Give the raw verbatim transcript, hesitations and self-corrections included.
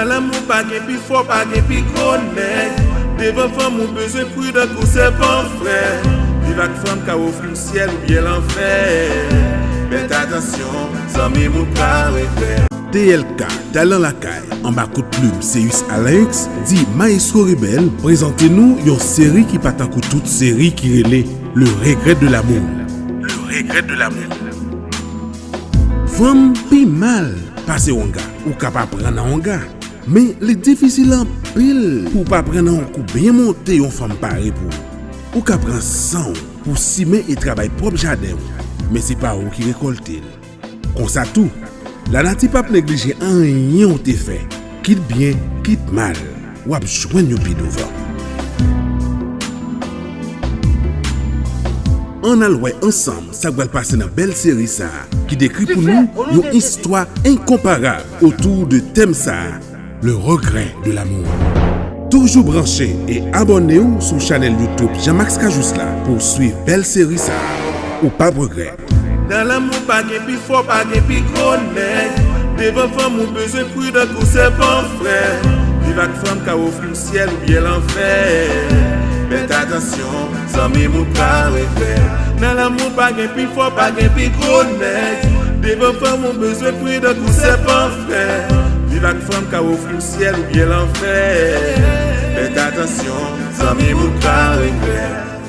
Nan lanmou pa gen pi fò, pa gen pi gwo nèg. Devan fanm ou bezwen pridan kou sèpan frè. Viv ak fanm ka ofri w syèl oubyen lanfè. Fèt atansyon, zanmi m ou ka regrèt. T L K, Talan Lakay, anba kout plim Seyus Alinx, di Maestro Rebel, prezante nou yon seri ki pa tankou tout seri ki rele Le Regret de l'amour. Le Regret de l'amour. Fanm pi mal pase wanga. Ou ka pa pran nan wanga, men li difisil anpil pou w pa pran nan yon kou byen monte yon fanm pare pou ou. Ou ka pran san w pou w simen e travay pwòp jaden w, men se pa ou ki rekòlte l. Konsa tou, lanati p ap neglije anyen w te fè, kit byen, kit mal, w ap jwenn yo pi douvan. Ann al wè ansanm sa k pral pase nan bèl seri sa a, ki dekri pou nou yon istwa enkonparab otou de tèm sa a, le regret de l'amour. Toujou branche e abòne w sou chanèl YouTube Jean-Max Cajuste la pou w swiv bèl seri sa a. Ou p ap regrèt. Nan lanmou pa gen pi fò, pa gen pi gwo nèg. Devan fanm ou bezwen pridan kou sèpan frè. Viv ak fanm ka ofri w syèl oubyen lanfè. Fèt atansyon, zanmi m ou ka regrèt. Nan lanmou pa gen pi fò, pa gen pi gwo nèg. Devan fanm ou bezwen pridan kou sèpan frè. Viv ak fanm ka ofri w syèl oubyen lanfè. Fèt atansyon, zanmi m ou ka regrèt.